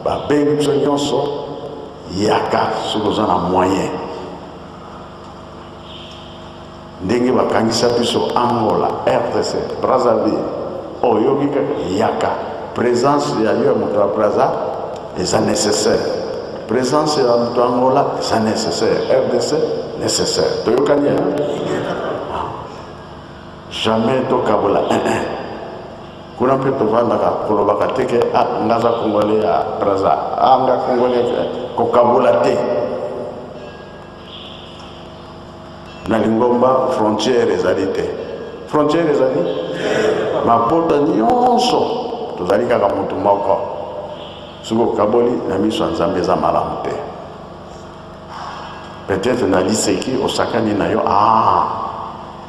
Babengi biso nyonso, yaka soki oza na moyen. Ndenge bakangisa biso Angola, RDC, Brazzaville, oyoki kaka yaka. Presence ya yo ya moto ya Brazza eza necessaire. Presence ya moto ya Angola eza necessaire. RDC necessaire. Toyokani hein? Jamais tokabola un un. Kuna mpe tovandaka kolobaka te ke ah, nga aza congolais ya Brazza, ah, nga congolais, kokabola te. Na lingomba frontière ezali te. Frontière ezali mabota nyonso tozali kaka motu moko. Soki okaboli na miso ya Nzambe eza malamu te. Peut-être na liseki osakani na yo ah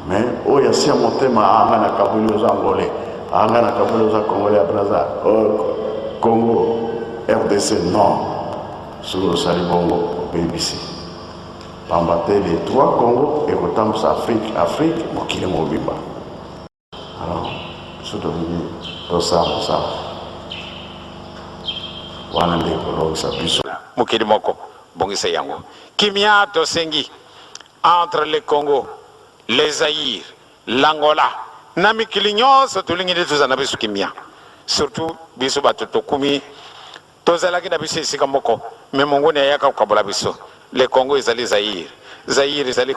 mais oyo asi ya motema ah nga nakaboli oza angolais ah nga nakaboli oza congolais ya Brazza oh, Congo RDC non. Soki osali bongo obebisi. Pamba te les trois Congo ekotambusa Afrique, Afrique mokili mobimba. Alors biso tolingi tosala mosala wana nde ekolongisa biso. Mokili moko bongisa yango. Kimia tosengi entre le Congo, le Zaïre, l'Angola na mikili nyonso tolingi nde tozala na biso kimia surtout biso bato tokumi Tozalaki na biso esika moko mais monguni ayaka kokabola biso. Le Congo ezali Zaïre, Zaïre ezali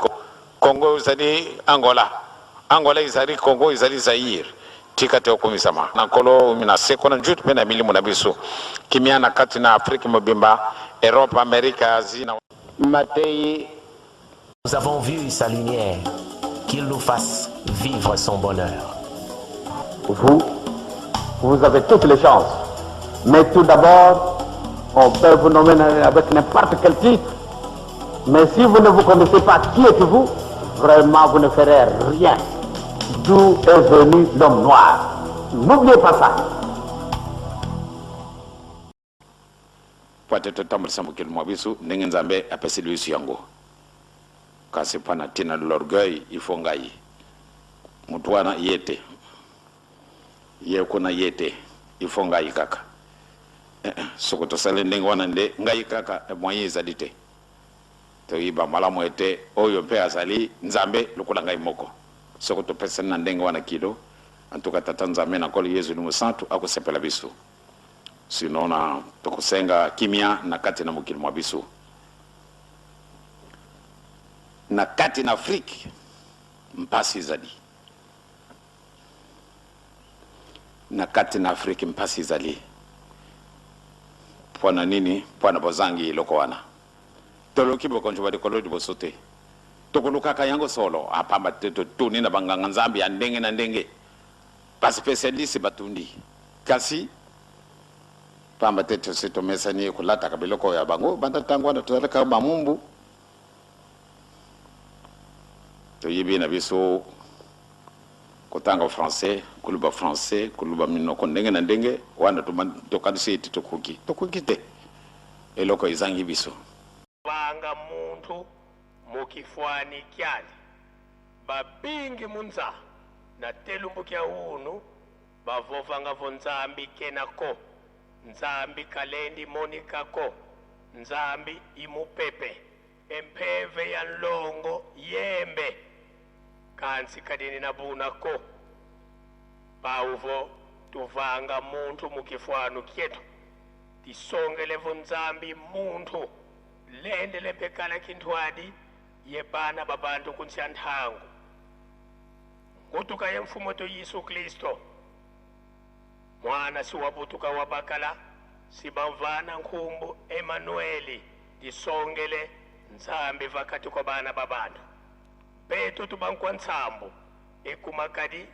Congo ezali Angola, Angola ezali Congo ezali Zaïre. Tika te okumisama na Nkolo na seko na njutu mpe na milimo na biso. Kimia na kati na Afrique mobimba, Europe, Amerique, Asie na. Mateyi. Nous avons vu sa lumière, qu'il nous fasse vivre son bonheur. Vous, vous avez toutes les chances. Mais tout d'abord, on peut vous nommer avec n'importe quel titre. Mais si vous ne vous connaissez pas qui êtes-vous, vraiment vous ne ferez rien. D'où est venu l'homme noir N'oubliez pas ça. Mpo ete totambolisa mokili mwa biso ndenge Nzambe apeseli biso yango. Kasi mpo na ntina l'orgueil, il faut ngai. Moto wana ye te. Ye kuna ye te. Il faut ngai kaka. Eh, eh, soko tosali ndenge wana nde ngai kaka, moyen ezali te. Toyiba malamu ete oyo mpe azali Nzambe lokola ngai moko. Soko topesani na ndenge wana kilo, en tout cas Tata Nzambe na Nkolo Yezu Mosantu akosepela biso. Sinon na tokosenga kimia na kati na mokili mwa biso. Na kati na Afrique mpasi ezali. Na kati na Afrique mpasi ezali. Mpo na nini? Mpo na bozangi eloko wana. Toluki bokonzi bwa likolo liboso te. Tokolukaka yango solo, ah, pamba te totuni na banganga Nzambe ya ndenge na ndenge. Ba specialistes batundi kasi pamba te tosi tomesani kolataka biloko ya bango banda tango wana tozali kaka ba mumbu toyebi na biso kotanga français koloba français koloba minoko ndenge na ndenge wana tokanisi ete tokoki tokoki te eloko ezangi biso. Vanga muntu mukifwani kyali babingi munza na telumbu kya unu bavovanga vo Nzambi kena ko Nzambi kalendi monika ko Nzambi imupepe empeve ya nlongo yembe kansi kadini na buna ko pauvo tuvanga muntu mukifwanu kyetu tisongele vo Nzambi muntu lende lempekala kinthwadi ye bana ba bantu kunsya nthangu. Ngutuka ye Mfumu wetu Yesu Kristo, Mwana si wa butuka wa bakala si bamvana nkhumbu Emanueli tisongele Nzambi vakati kwa bana ba bantu betu tubankwa ntsambu ekumakadi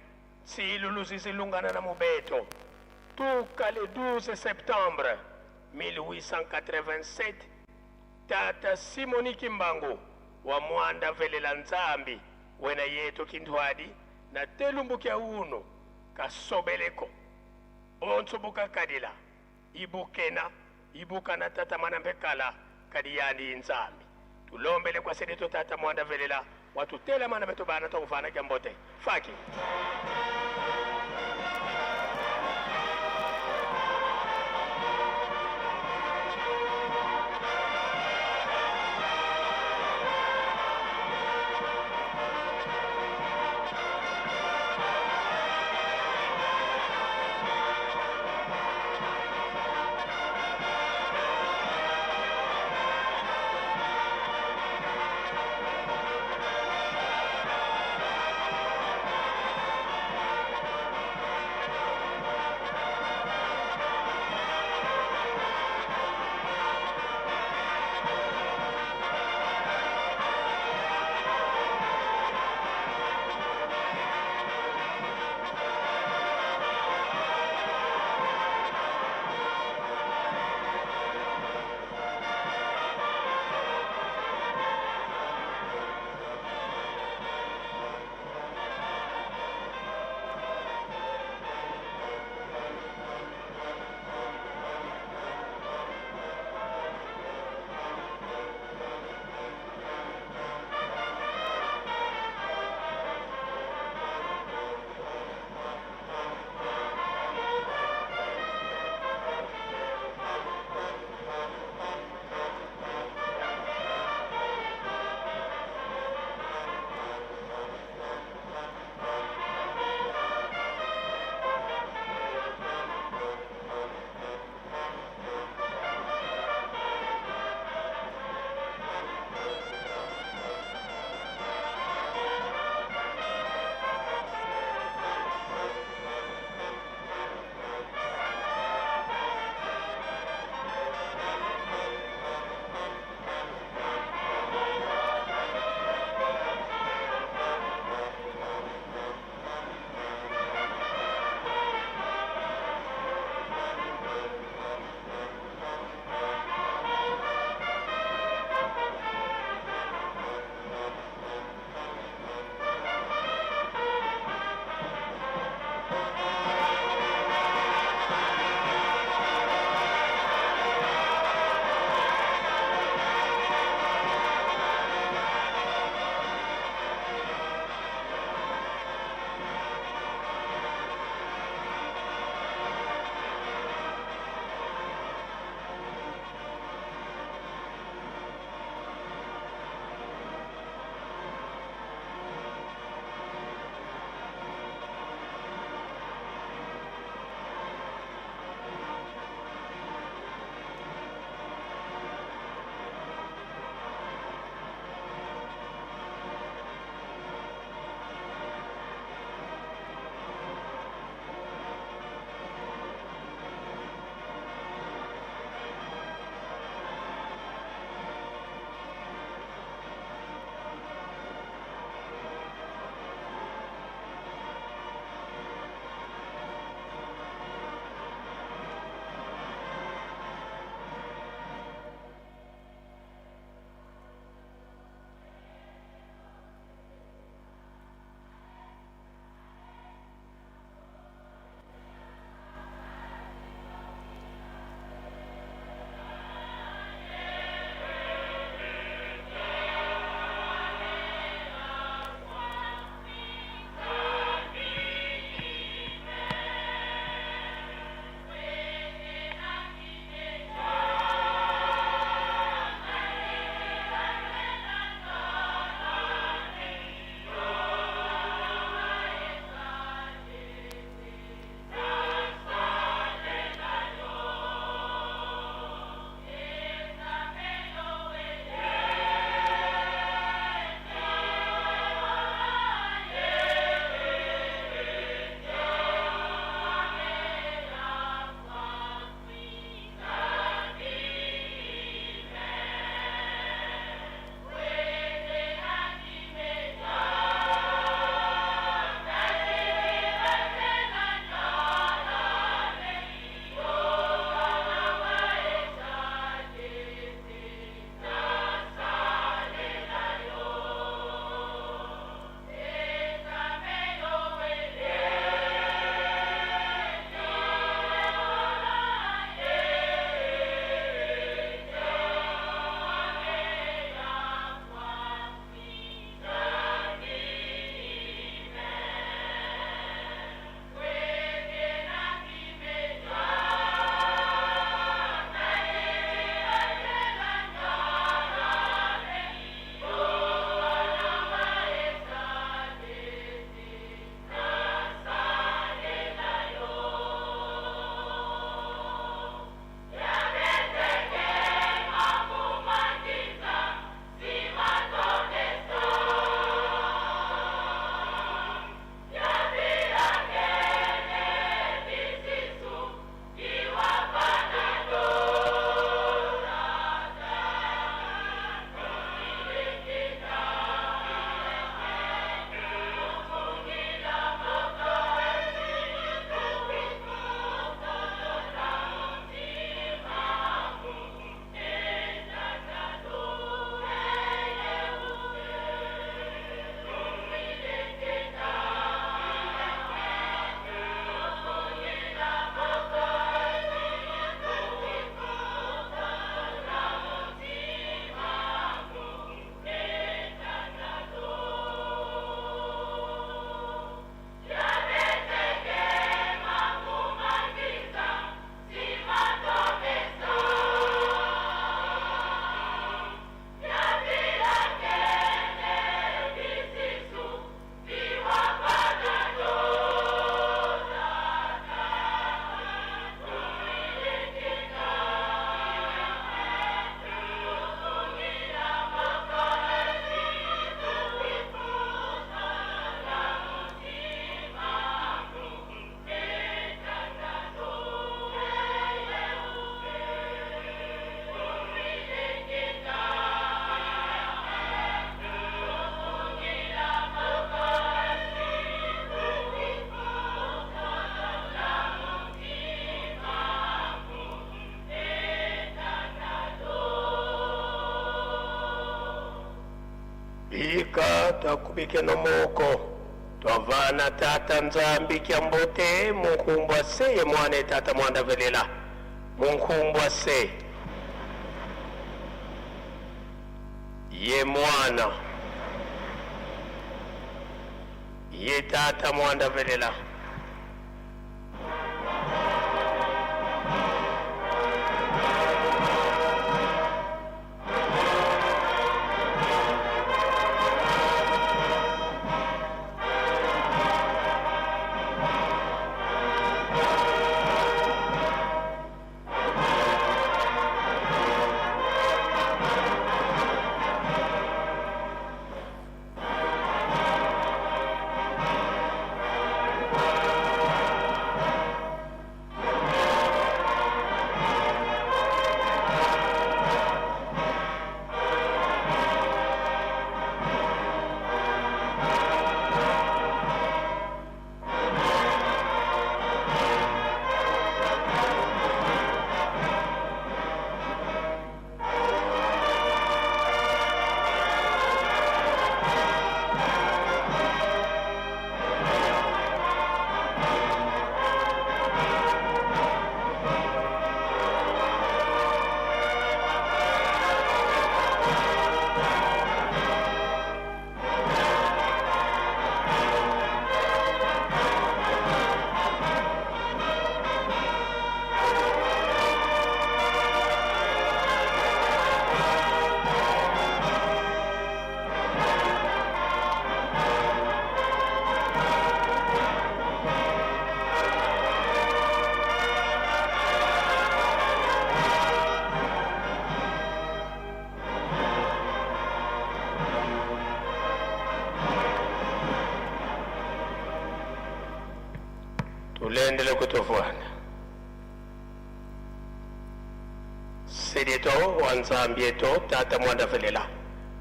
ntsilu luzizilungana na mubeto tuka le 12 septembre 1887 Tata Simoni Kimbangu wa mwanda velela Nzambi wena yetu kinthwadi na telumbu kya unu kasobeleko bonso bukakadila ibukena ibukana tata mana mpe kala kadi yandi Nzambi tulombele kwa sedeto tata mwanda velela watutela mana beto bana tokufana kya mbote faki. Twakubike nomoko twavana tata Nzambi kya mbote munkumbwa se ye mwana tata mwanda velela munkumbwa se ye mwana ye tata mwanda velela. Tulendele kutovwana Sidito wa Nzambi eto tata mwanda velela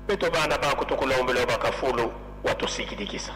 beto bana bako tukulombela bakafulu watusikidikisa.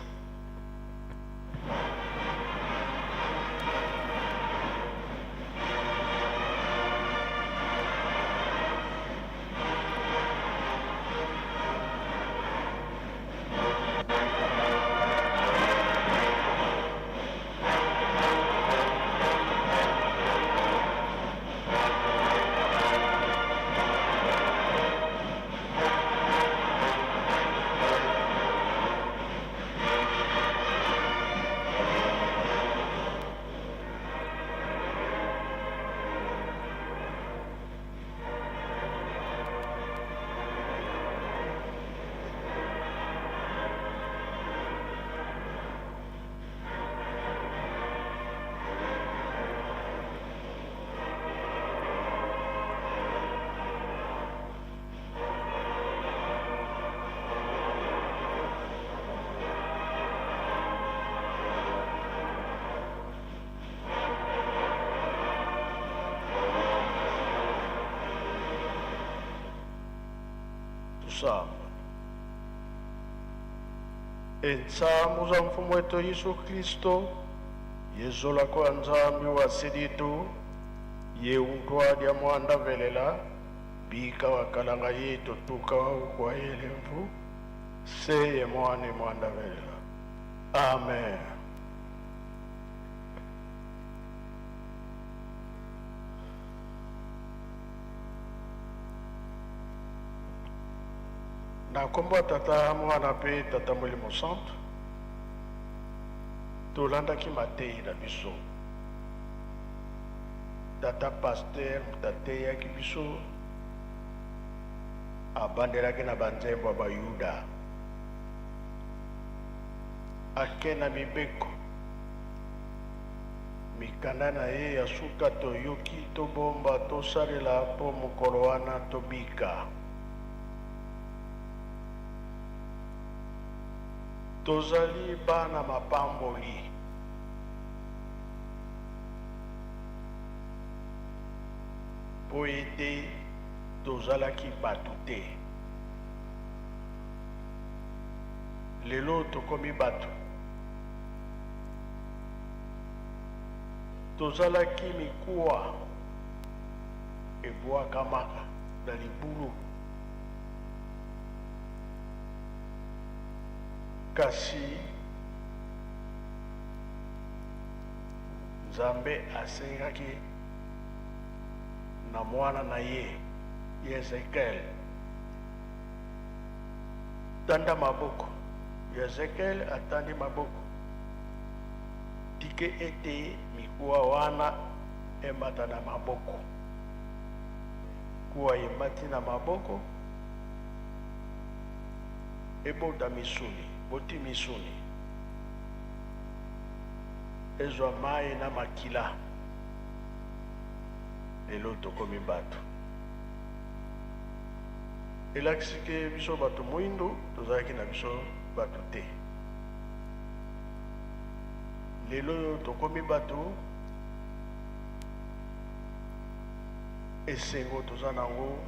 Tusamba. Entsamu za mfumu wetu Yesu Kristo, yezola kwa Nzambi wa siditu, ye untwadi ya mwanda velela, bika wakalanga yetu tuka kwa elemvu, se ye mwane mwanda velela. Amen. Na nkombo ya Tata, Mwana mpe Tata Molimo Santu, tolandaki mateyi na biso. Tata Pasteur moto ateyaki biso, abandelaki na banzembo ya Bayuda, ake na mibeko, mikanda na ye ya suka toyoki, tobomba, tosalela mpo mokolo wana tobika. Tozali bana mapamboli. Mpo ete tozalaki bato te. Lelo tokomi bato. Tozalaki mikuwa ebwakamaka na libulu. Kasi Nzambe asengaki na mwana na ye Yezekiele, tanda maboko. Yezekiele atandi maboko, tike ete mikuwa wana emata na maboko. Kuwa emati na maboko, ebota misuni, boti misuni, ezwa mayi na makila. Lelo tokomi bato. Elakisi ke biso bato moindo tozalaki na biso bato te. Lelo oyo tokomi bato, esengo toza nango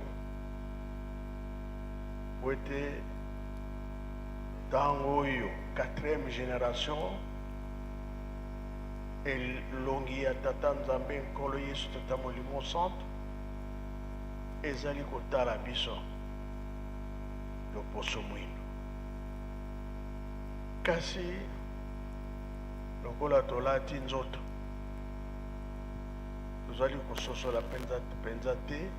po ete tango oyo quatrième generation elongi ya Tata Nzambe Nkolo Yesu Tata Molimo Santu ezali kotala biso loposo mwindo. Kasi lokola tolati nzoto, tozali kososola mpenza mpenza te.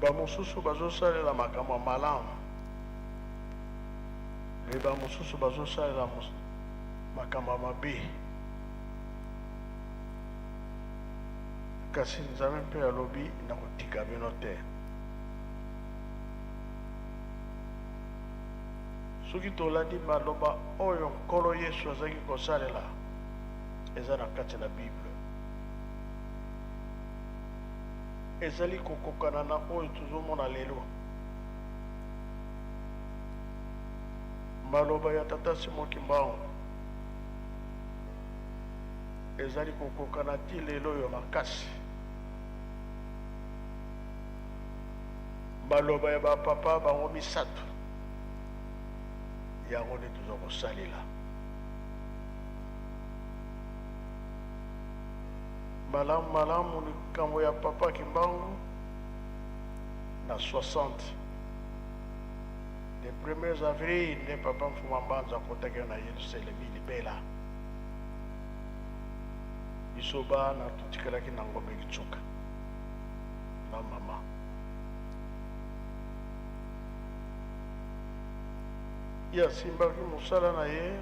Bamosusu bazosalela makambo ya malamu, me bamosusu bazosalela makambo ya mabe. Kasi Nzambe mpe alobi, nakotika bino te. Soki tolandi maloba oyo Nkolo Yesu azalaki kosalela, eza na kati na Bible, ezali kokokana na oyo tozomona lelo. Maloba ya Tata Simon Kimbangu ezali kokokana ti lelo oyo makasi. Maloba ya ba papa bango misato, yango nde toza kosalela. Malamu malamu likambo ya papa Kimbangu na 60 le 1er avril nde papa Mfuma Mbanza akotaki na Yelusalemi libela. Biso bana totikalaki na Ngombe Kitsuka na mama. Ye asimbaki mosala na ye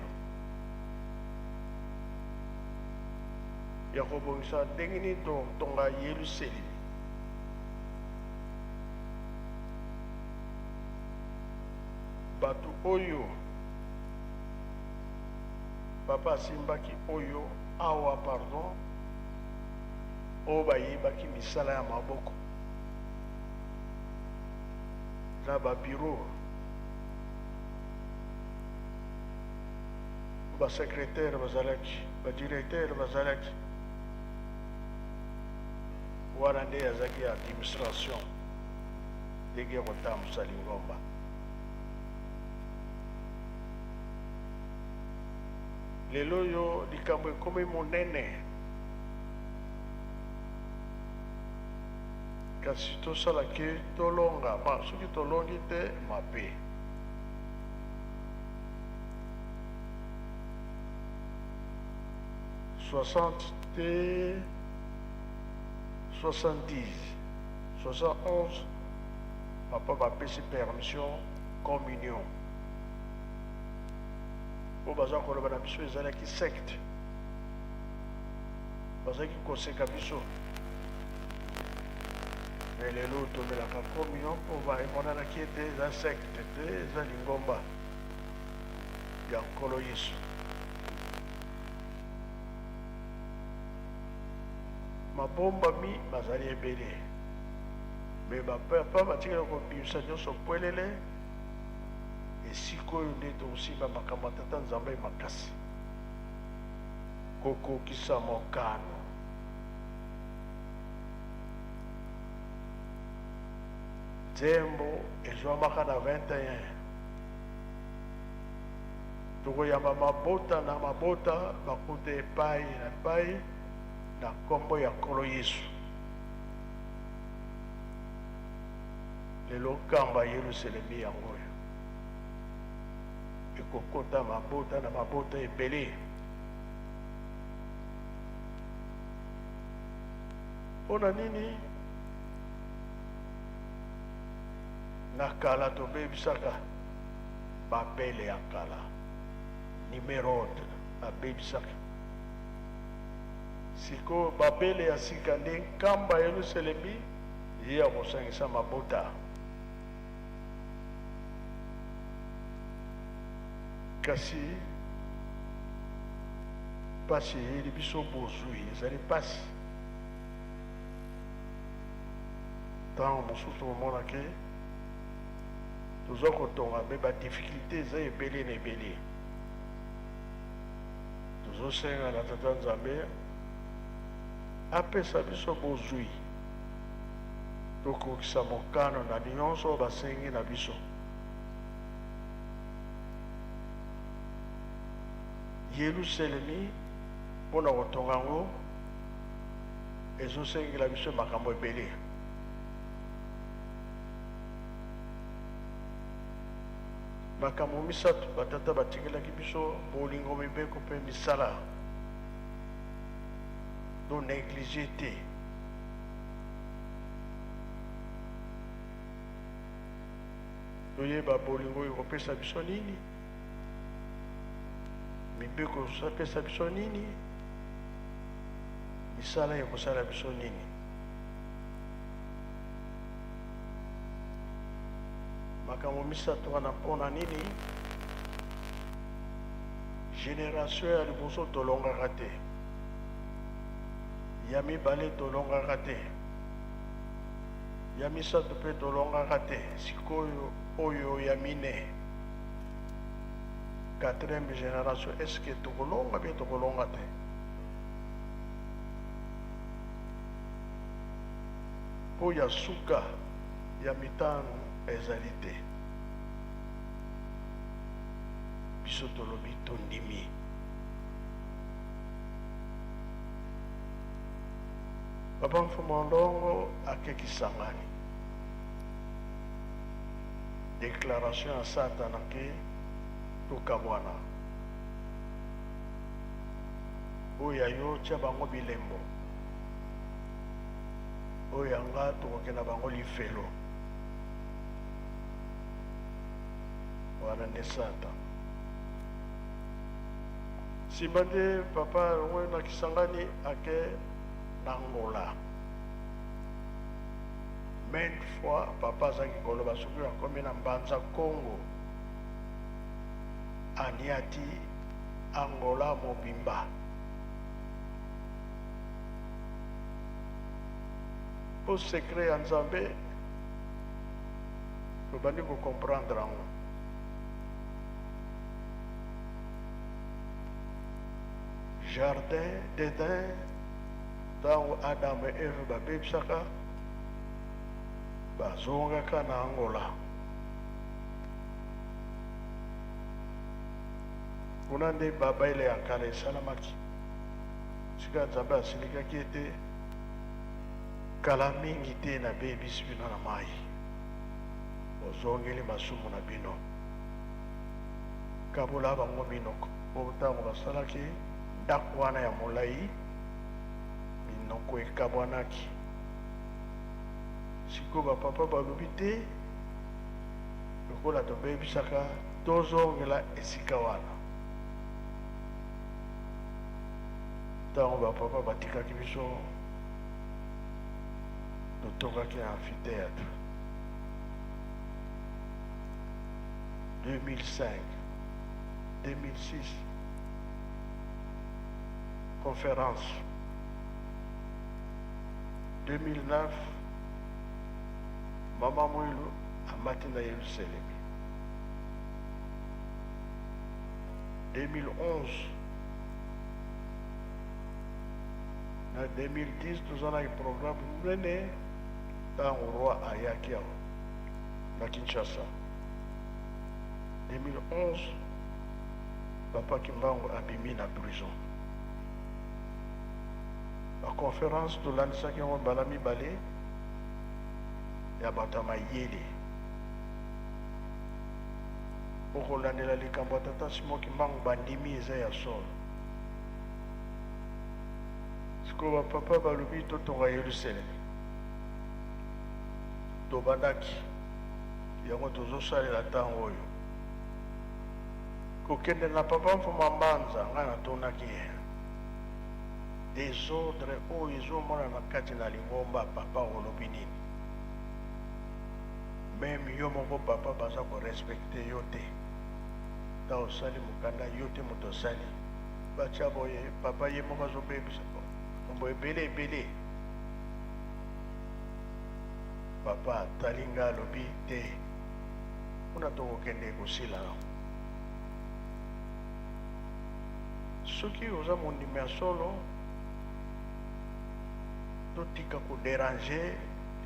ya kobongisa ndenge nini totonga Yelusalemi. Bato oyo papa asimbaki oyo awa pardon, oyo bayebaki misala ya maboko na ba bureau, ba secretaire bazalaki, ba directeur bazalaki wana, nde azalaki administration ndenge ya kotambusa lingomba. Lelo oyo likambo ekomi monene, kasi tosala ke tolonga. Ma soki tolongi te, mabe. 60 te 70 71 papa bapesi permission communion oyo baza koloba na biso ezalaki secte, bazalaki koseka biso. Me lelo tomelaka communion mpo emonanaki ete eza secte te, eza lingomba ya Nkolo Yesu. Mabombami mazali ebele, me bapapa batikali kobimisa nyonso pwelele. Esika oyo nde tokosimba makambo ya Tata Nzambe makasi, kokokisa mokano. Nzembo ezwamaka na 21. Tokoyamba mabota na mabota bakuta epai na epai na nkombo ya Nkolo Yesu. Lelo nkamba Yelusalemi yango oyo ekokota mabota na mabota ebele. Mpo na nini na kala tobebisaka Babele ya kala? Nimerode abebisaka. Sikoyo Babele ya sika nde nkamba Yelusalemi, ye akosangisa mabota. Kasi mpasi eyeli biso, bozwi ezali mpasi. Ntango mosusu tokomona ke toza kotonga me badifficulté eza ebele na ebele. Tozosenga na Tata Nzambe apesa biso bozwi tokokisa mokano na nyonso oyo basengi na biso. Yelusalemi mpo na kotonga yango ezosengela biso makambo ebele. Makambo misato batata batikelaki biso, bolingo, mibeko mpe misala. To negliger te. Toyeba bolingo ekopesa biso nini, mibeko ekopesa biso nini, misala ekosala biso nini. Makambo misato wana mpo na nini? Generation ya liboso tolongaka te, ya mibale tolongaka te, ya misato mpe tolongaka te. Sikoyo oyo ya mine, quatrième generation, est ce que tokolonga bien tokolonga te? Mpo ya suka ya mitano ezali te. Biso tolobi tondimi. Papa Mfumu Ndongo ake Kisangani. Declaration ya Satana ke tokabwana. Oyo ya yo tia bango bilembo. Oyo ya nga tokokenda bango lifelo. Wana nde Satan. Sima nde papa alongwe na Kisangani ake na Angola. Maintes fois papa azalaki koloba soki akomi na Mbanza Kongo aniati Angola mobimba. Po secret ya Nzambe tobandi ko comprendre yango. Jardin d'Eden ntango Adam et Eve babebisaka bazongaka na Angola. Kuna nde Babele ya kala esalamaki. Sika Nzambe asilikaki ete kala mingi te nabebisi bino na mai, bozongeli masumu na bino. Kabola bango minoko. Po ntango basalaki ndako wana ya molai, minoko ekabwanaki. Sikoyo bapapa balobi te, lokola tobebisaka, tozongela esika wana. Ntango bapapa batikaki biso, totongaki amphithéâtre 2005 2006 conférence 2009 mama Mwilu amati na Yelusalemi 2011 na 2010 tozalaki programme monene ntango roi ayaki awa na Kinshasa 2011 papa Kimbangu abimi na prison ba conférence tolandisaki yango mbala mibale ya bato ya mayele. Bokolandela likambo ya tata Simon Kimbangu bandimi eza ya solo. Sikoyo ba papa balobi totonga Yelusalemi. Tobandaki yango tozosalela ntango oyo. Kokende na papa Mfuma Mbanza ngai natunaki ye desordre oyo ezomonana kati na lingomba papa olobi nini? Meme yo moko papa baza ko respecter yo te. Ta osali mokanda yo te moto osali. Batia boye papa ye moko azobebisa makambo ebele ebele. Papa atali nga alobi te kuna tokokende ekosila nango. Soki oza mondimi ya solo totika ko deranger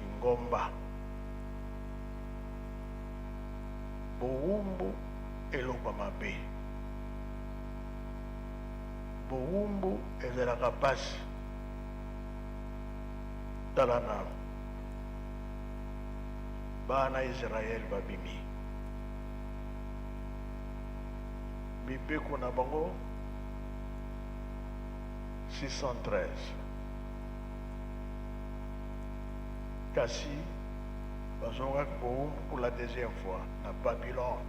lingomba. Bowumbu eloko ya mabe. Bowumbu ezalaka pasi. Tala nanu bana Israël babimi mibeko na bango 613 kasi bazongaki bowumbu pour la deuxième fois na Babylone.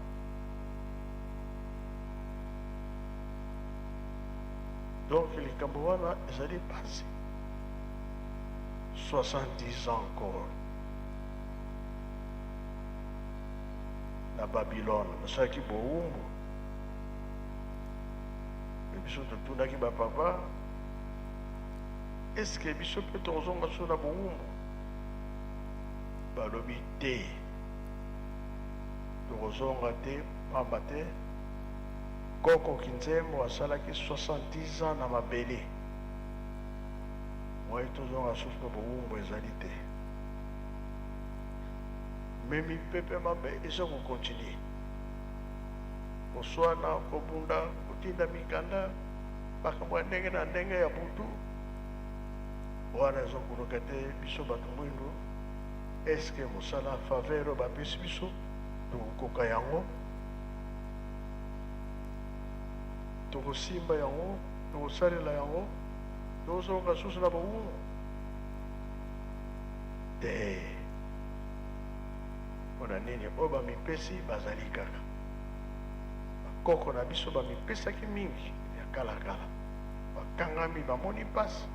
Donc likambo wana ezali pasi. 70 ans encore na Babylone basalaki bowumbu. Me biso totunaki ba papa, est-ce que biso mpe tokozonga so na bowumbu? Balobi te, tokozonga te, pamba te koko Kinzembo asalaki 70 ans na mabele. Moyen tozonga susu na bowumbu ezali te. Mais mipepe mabe eza ko continuer. Koswana, kobunda, kotinda mikanda, makambo ya ndenge na ndenge ya butu wana eza koluka te biso bato mwindu. Est-ce que mosala faveur oyo bapesi biso tokokoka yango? Tokosimba yango? Tokosalela yango? Tozonga susu na bowumbu te. Mpo na nini? Oyo bamipesi bazali kaka bakoko na biso, bamipesaki mingi ya kalakala, bakangami, bamoni mpasi.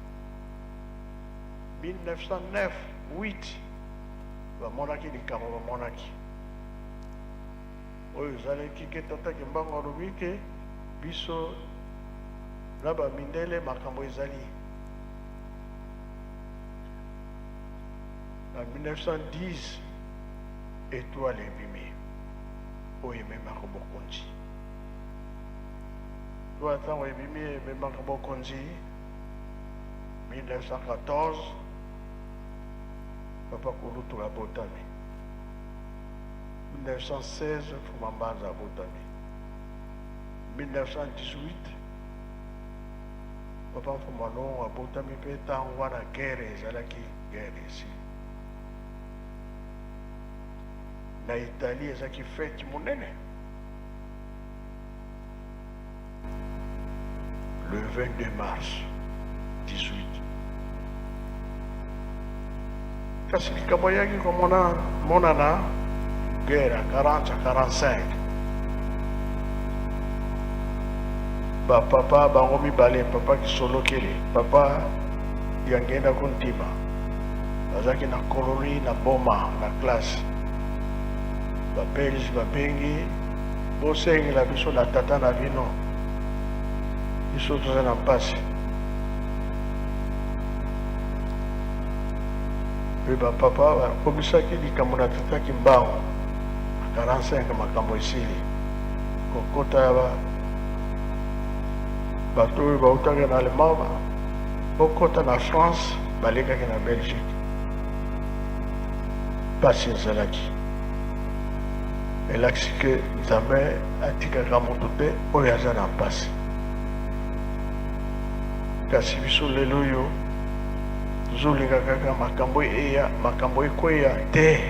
1909 8 bamonaki likambo bamonaki oyo ezalaki ke tata Kimbangu alobi ke biso na ba mindele makambo ezali. Na 1910 etoile ebimi oyo ememaka bokonzi. Toa ntango ebimi ememaka bokonzi 1914 papa kulutu abotami. 1916 Mfuma Mbanza abotami. 1918 Papa Mfuma Longo abotami mpe ntango wana guerre ezalaki, guerre esili. Na Italie ezalaki feti monene. Le 22 mars 18. Kasi likambo ayaki komona monana guerre ya 40 45 ba papa bango mibale, papa Kisolokele, papa Diangienda Kuntima, bazalaki na colonie na Boma na classe. Ba Belge babengi, bosengela biso na tata na bino, biso toza na mpasi. Mpe ba papa bakomisaki likambo na tata Kimbangu na 45 makambo esili kokota ya ba bato oyo bautaki na Allemagne bokota na France balekaki na Belgique. Mpasi ezalaki, elakisi ke Nzambe atikaka moto te oyo aza na mpasi. Kasi biso lelo oyo tozolinga kaka makambo eya, makambo ekweya te.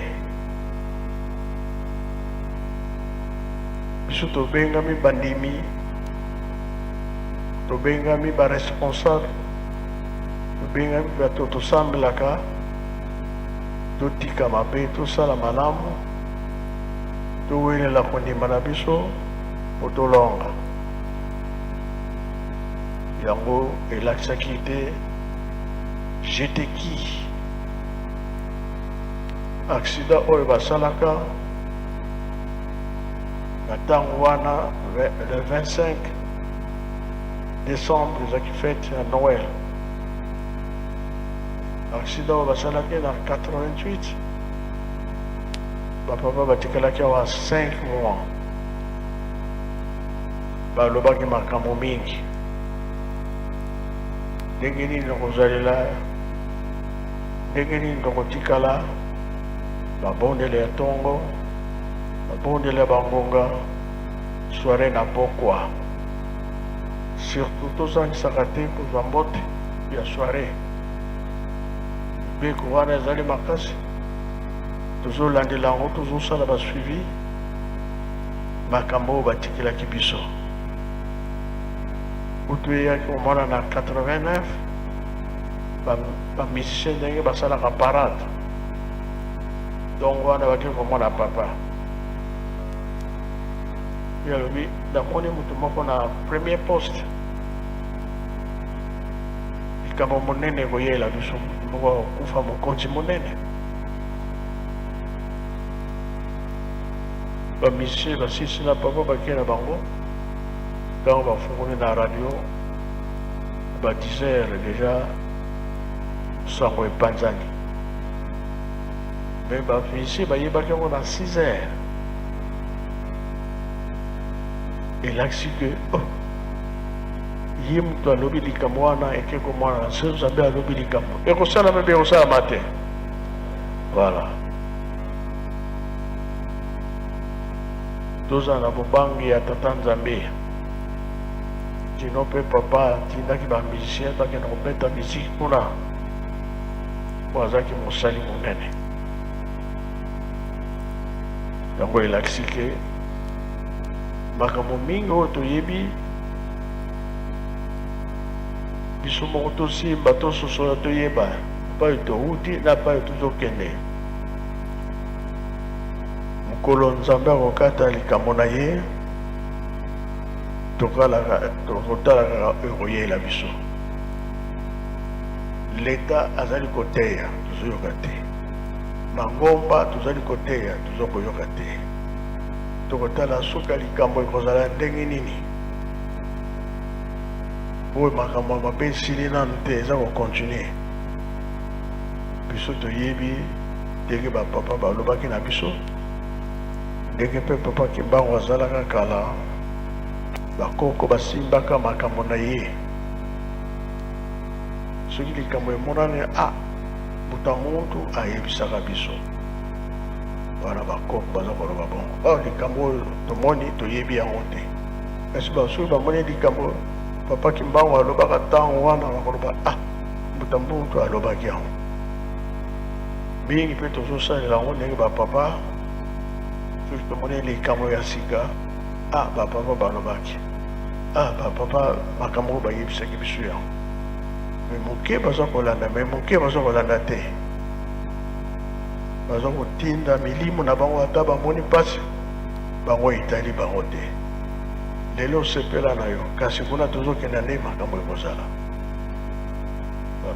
Biso tobengami bandimi, tobengami ba responsable, tobengami bato tosambelaka, totika mabe, tosala malamu, towelela kondima na biso mpo tolonga. Yango elakisaki te j'étais qui accident oyo basalaka na ntango wana le 25 décembre ezalaki fete ya Noël. Accident oyo basalaki na 88, bapapa batikalaki awa 5 mois, balobaki makambo mingi, ndenge nini nakozalela, ndenge nini tokotikala, babondele ya ntongo, babondele ya bangonga, soiree na pokwa. Surtout tozangisaka te kozwa mbote ya soiree. Mibeko wana ezali makasi, tozolandela yango, tozosala ba suivi makambo oyo batikelaki biso. Kutu eyaki komona na 89 ba musicien ndenge basalaka parade, donc wana bake komona papa, ye alobi namoni moto moko na premier poste, likambo monene ekoyela biso, moto moko akokufa, mokonzi monene. Ba musicien basisi na papa bake na bango, ntango bafungoli na radio ba 10 heures deja sango epanzani, mais ba musicien bayebaki yango na 6 heures. Elakisi ke oh, ye moto alobi likambo wana eke komwana na se, Nzambe alobi likambo ekosalama mpe ekosalama te. Voilà, tozala na bobangi ya tata Nzambe. Kino mpe papa atindaki ba musicien bakende kobeta miziki kuna, mpo azalaki mosali monene. Yango elakisi ke makambo mingi oyo toyebi biso moko tosimba, tososola, toyeba epai towuti na epai tozokende. Mokolo Nzambe akokata likambo na ye, tokotala kaka ekoyela biso. Leta azali koteya, tozoyoka te. Mangomba tozali koteya, tozokoyoka te. Tokotala suka likambo ekozala ndenge nini. Oyo makambo ya mabe esili nanu te, eza kocontinue. Biso toyebi ndenge bapapa balobaki na biso, ndenge mpe papa Kimbangu azalaka kala, bakoko basimbaka makambo na ye. Soki likambo emonani, ah, moto ya muntu ayebisaka biso. Wana bakoko baza koloba bongo, oh, likambo oyo tomoni toyebi yango te. Kasi soki bamoni likambo papa Kimbangu alobaka ntango wana, bakoloba ah, mbuta muntu alobaki yango. Mingi mpe tozosalela yango ndenge bapapa, soki tomoni likambo ya sika, ah, bapapa balobaki, ah, bapapa makambo oyo bayebisaki biso yango. Me moke baza kolanda, me moke baza kolanda te, baza kotinda milimo na bango, ata bamoni mpasi bango etali bango te. Lelo osepela na yo, kasi kuna tozokenda nde makambo ekozala.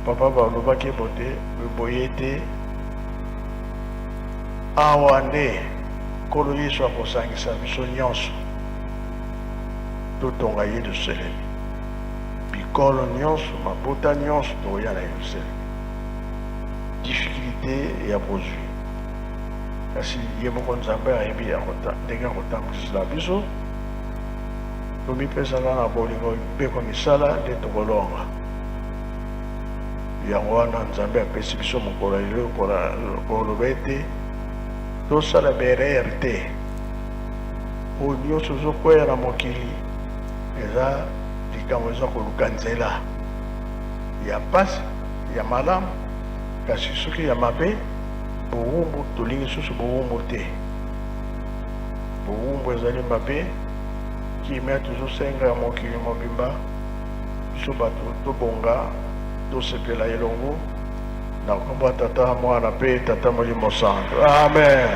Bapapa balobaki bote boye te, awa nde Nkolo Yesu akosangisa biso nyonso, totonga Yelusalemi. Bikolo nyonso, mabota nyonso, tokoya na Yelusalemi. Difficulté ya bozwi, kasi ye moko Nzambe ayebi ndenge akotambwisela biso. Tomipesaka na bolingo mpe misala nde tokolonga. Yango wana Nzambe apesi biso mokolo ya lelo koloba ete tosala berere te. Oyo nyonso ozokwea na mokili eza likambo eza koluka nzela ya mpasi ya malamu, kasi soki ya mabe, bowumbu tolingi susu bowumbu te. Bowumbu ezali mabe, kimia tozosenga ya mokili mobimba, biso bato tobonga, tosepela elongo na nkombo ya Tata, Mwana mpe Tata Molimo Santu. Amen.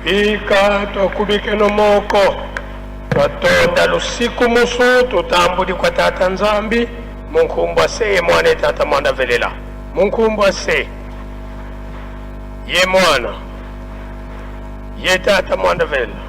Bika twakubikeno moko twatonda lusiku musu tutambuli kwa Tata Nzambi munkumbwa se ye Mwana ye Tata Mwanda velela munkumbwa se ye Mwana ye Tata Mwanda velela.